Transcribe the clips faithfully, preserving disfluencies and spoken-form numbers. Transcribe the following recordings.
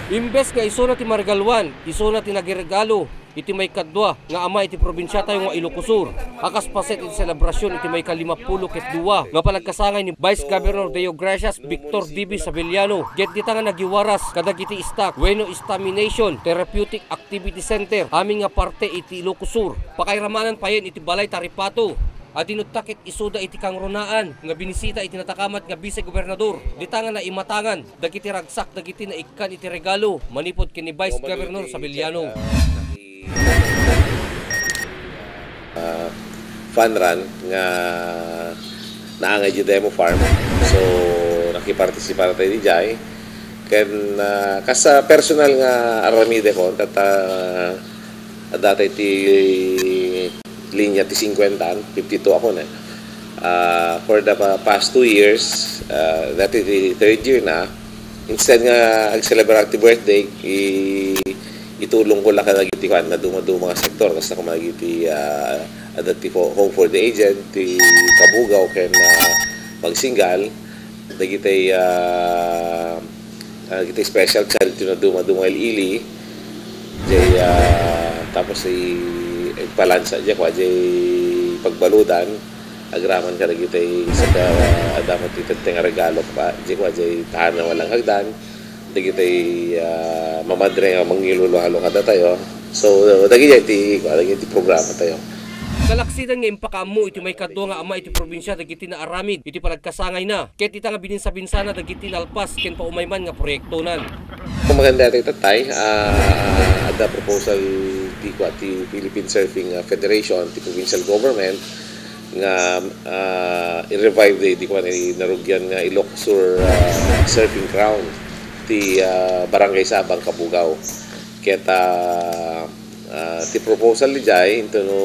Imbes nga isuna ti maregaluan, isuna ti nagiregalo iti maikadua nga ama iti probinsiatayo nga Ilocos Sur. A kas paset iti selebrasion iti maikalimapulo ket dua nga panagkasangay ni Vice Governor Deo Gracias Victor D B Sabeliano, ket dita nga nagiwaras kadagiti STAC wenno Stamina Nation Therapeutic Activity Center amin nga parte iti Ilocos Sur. Pakairamanan payen iti balay Taripato a dinutta ket isuda iti kangrunaan nga binisita iti natakamat nga Vice Gobernador, dita nga naimatangan dagiti ragsak dagiti naikkan iti regalo manipud ken ni Vice Governor Sabeliano. Ah, fun run nga naangay di Demo Farm. So, nakipartisipar tayo di jay. Ken, ah, kas, ah, personal nga aramidekon, ket, ah, adda tayo ti linya ti fifty-two ako na. Ah, for the pa-, past two years, ah, dati ti third year na, instead nga ag-celebrate ti birthday, i-, itulong ko la kadagiti kuan, maduma-duma nga sektor, kasta koma dagiti, ah, adda ti fo-, Home for the Aged, ti Kabugaw, ken, ah, Magsinggal, dagiti, ah, ah, dagiti special child ti maduma-duma nga ili-ili, jay, ah, tapos i-, agpalansa, jay, kua, jay pagbaludan, agraman kadagiti sa, ah, adda met ti tedteng a regalo pa, jay, kua, jay tahanan nga walang hagdan, dagiti, ah, mamadre nga mangiluluhalo kadatayo. So, dagiti, dagiti programa tayo. Kalaksidan nga impakaammo iti maikadua nga ama iti probinsia dagiti naaramid iti panagkasangayna, ket ita nga bininsabinsana dagiti nalpas ken paumayman nga proyektonan. Kung maganda tayo tatay, ah, adda proposal ti, kua, ti Philippine Surfing, ah, Federation, ti provincial government, nga, ah, i-revive di, di kuan, i-, narugian nga Ilocos Sur, ah, Surfing Ground ti, ah, Barangay Sabang, Kabugaw. Ket, ah, ah, ti proposal di jay into no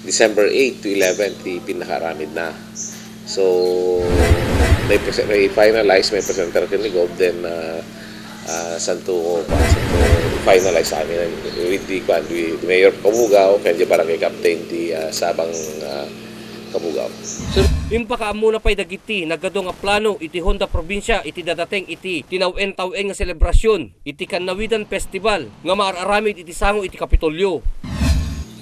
December eight to eleven ti pinakaaramid na. So, may prese-, may finalize, may presenter ken ni Gob, then, ah, ah, santo, santo finalize amin with the, kuan, with the Mayor of Kabugaw, ken the Barangay Captain ti, ah, Sabang, ah, Kabugaw. Impakaammona pay dagiti nagadu nga plano iti Honda Probinsia iti dadateng iti tinaw-en-taw-en nga selebrasion iti Kannawidan Festival nga maar-aramid iti sango iti Kapitolyo.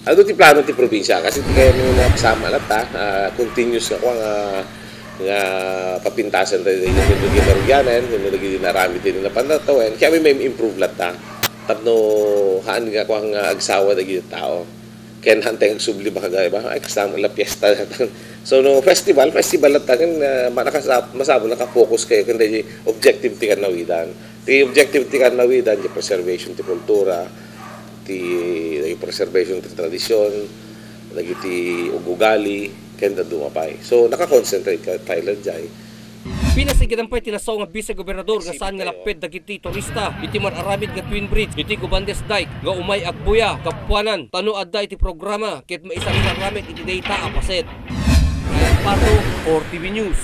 Adu ti plano ti probinsia, kasi ti kayatmi nga pasama latta, ah, continuous nga kua nga, nga papintasen tayo dagiti dagiti narugianen, wenno dagiti naaramid ti napantawen, kayatmi ma-improve latta. Tapno haan nga kua nga agsawa dagiti tao. Ken haan tayo agsubli baka gaya ba, ay, kasama la fiesta. So, no festival, festival latta, ken, ah, manakasa-, masapul naka-focus kayo, ken dagiti objective ti kannawidan. Ti objective ti kannawidan, ti preservation ti kultura, ti, ti preservation ti tradisyon, dagiti ugugali, ken dadduma pay. So, naka-concentrate ka, Tyler, jay. Pinasigidan pay ti nasao nga Vice Gobernador nga saan nga lapped dagiti turista iti mar-aramid nga Twin Bridge iti Gubandes Dike nga umay agbuya gapuanan ta no adda iti programa ket maisar-isar lamet iti dayta a paset. Ryan Pato, four T V News.